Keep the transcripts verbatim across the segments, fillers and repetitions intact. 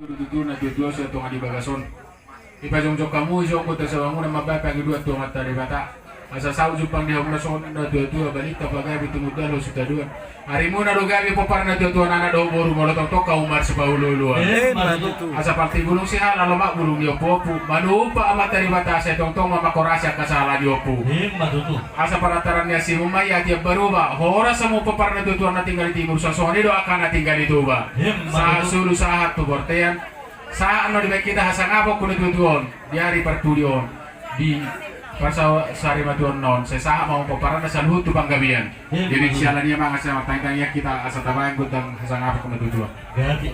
Tutu na tuatua sai tonga di bagas on. Dipajongjong hamu i songon gotong sabangunan, mambahen pangidoan tu Amanta Debata. Asa saut jumpang di hamu na songon na tuatua, balintang pagabe tumundalhon sitadoan. Arimuna do gabe pomparan na tuatua, anak dohot boru, molo tongtong hamu marsipaolooloan. Emma tutu. Asa parti bulung sihalak, lomak bulung ni ompuompu. Manumpang Amanta Debata sai tongtong ma manghorasi angka sala ni ompu. Emma tutu. Asa parantaran ni asimu ma i, atik baroba, horas hamu pomparan na tuatua na tinggal di timur, sai songon i do angka na tinggal di toba. Emma tutu. Sahat solu sahat tu bortean. Sahat ma dibahen hita hasangapon tu na tuatua on di ari parpudi on, di parsa-, sarimatuaonna on, sai sahat ma hamu pomparanna saluhut tu panggabean. Emma tutu. Jadi siala ni i, amang, asa martangiang hita asa tabahen gondang hasangapon tu na tuatua. Gabe.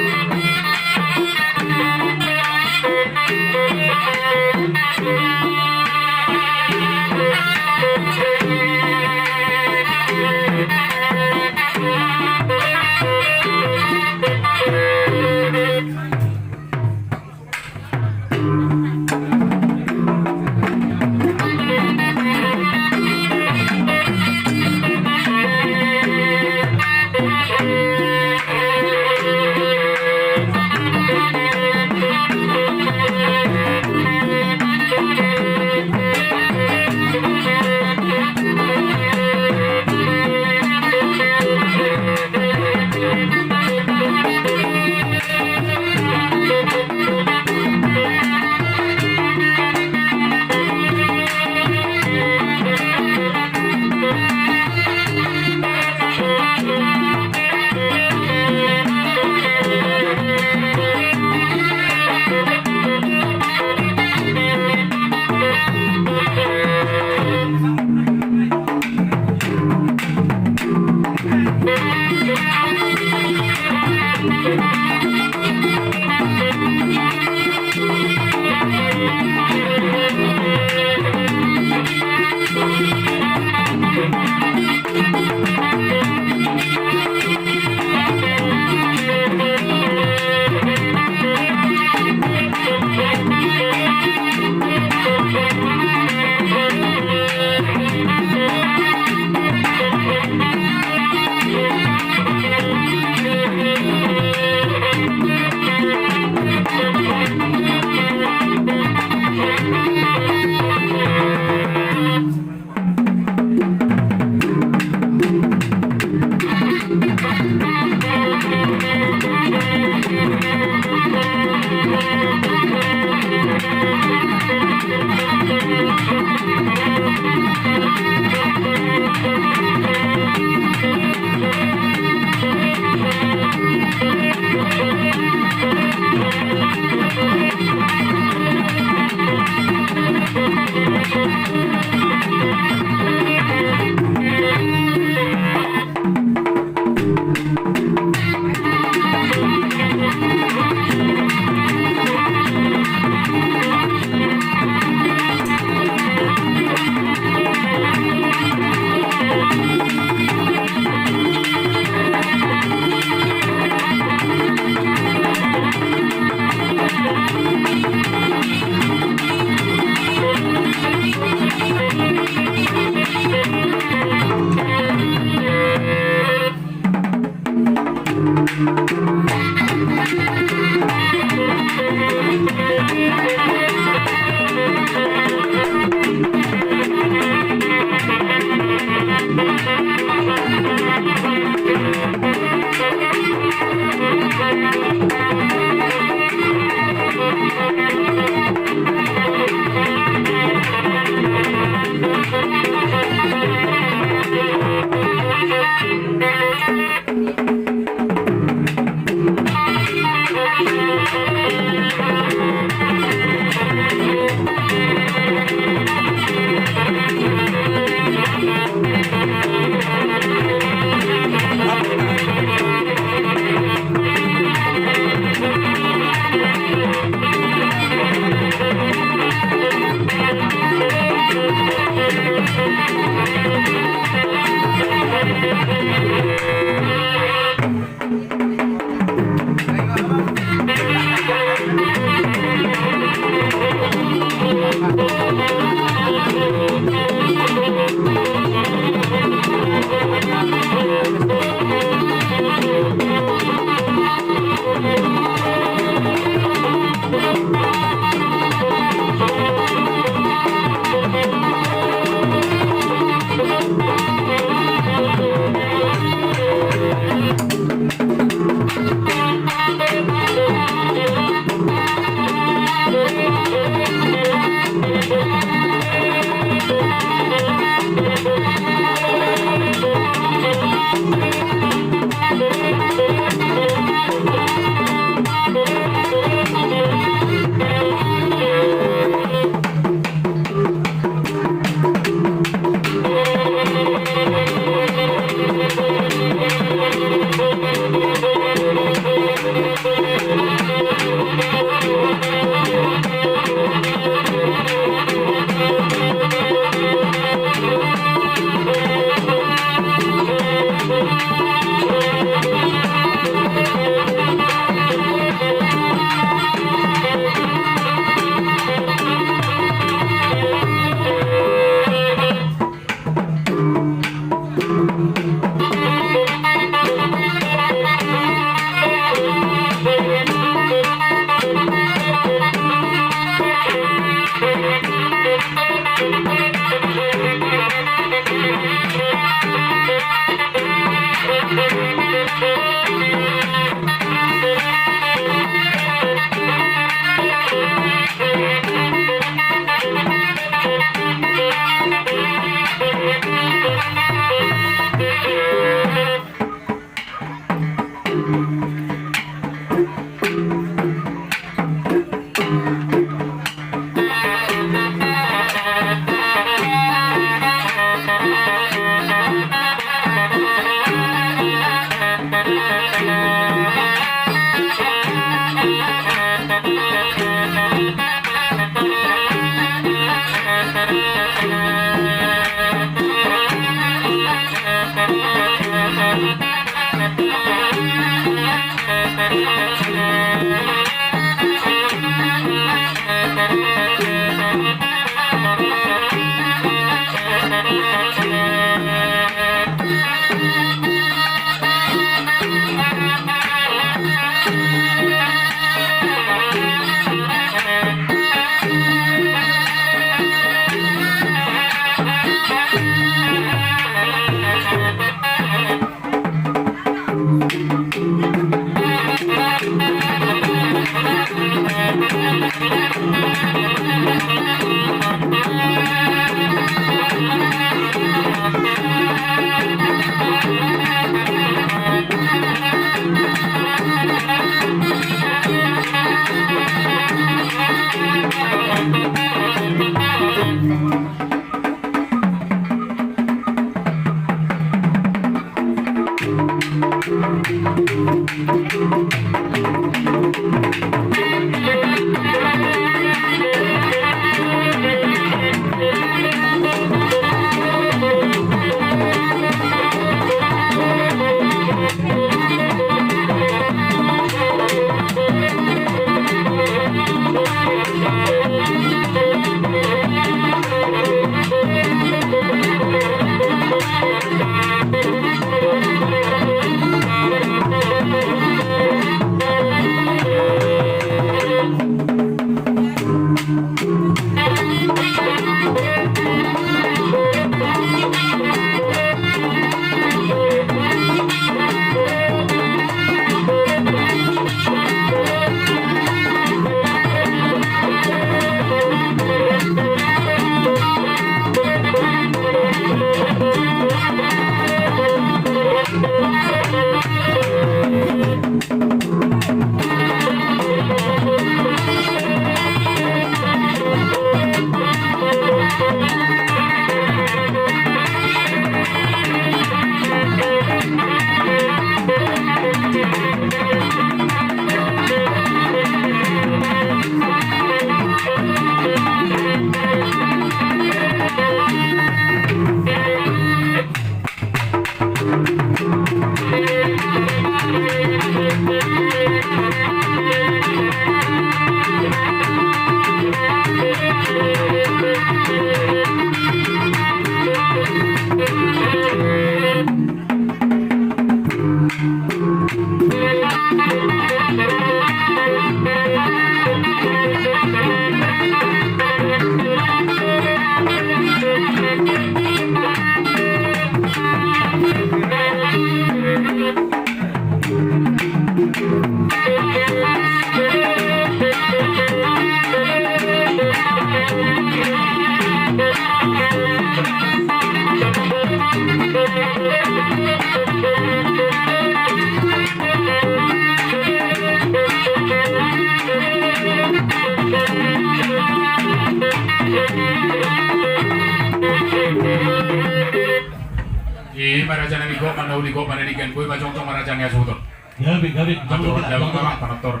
I ma raja nami, gok ma na uli, gok ma na denggan, boi ma jongjong ma raja ni hasuhuton. Gabe, gabe, jongjong ma raja ni hasuhuton.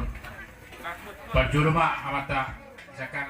Parjolo ma amanta, sangkap.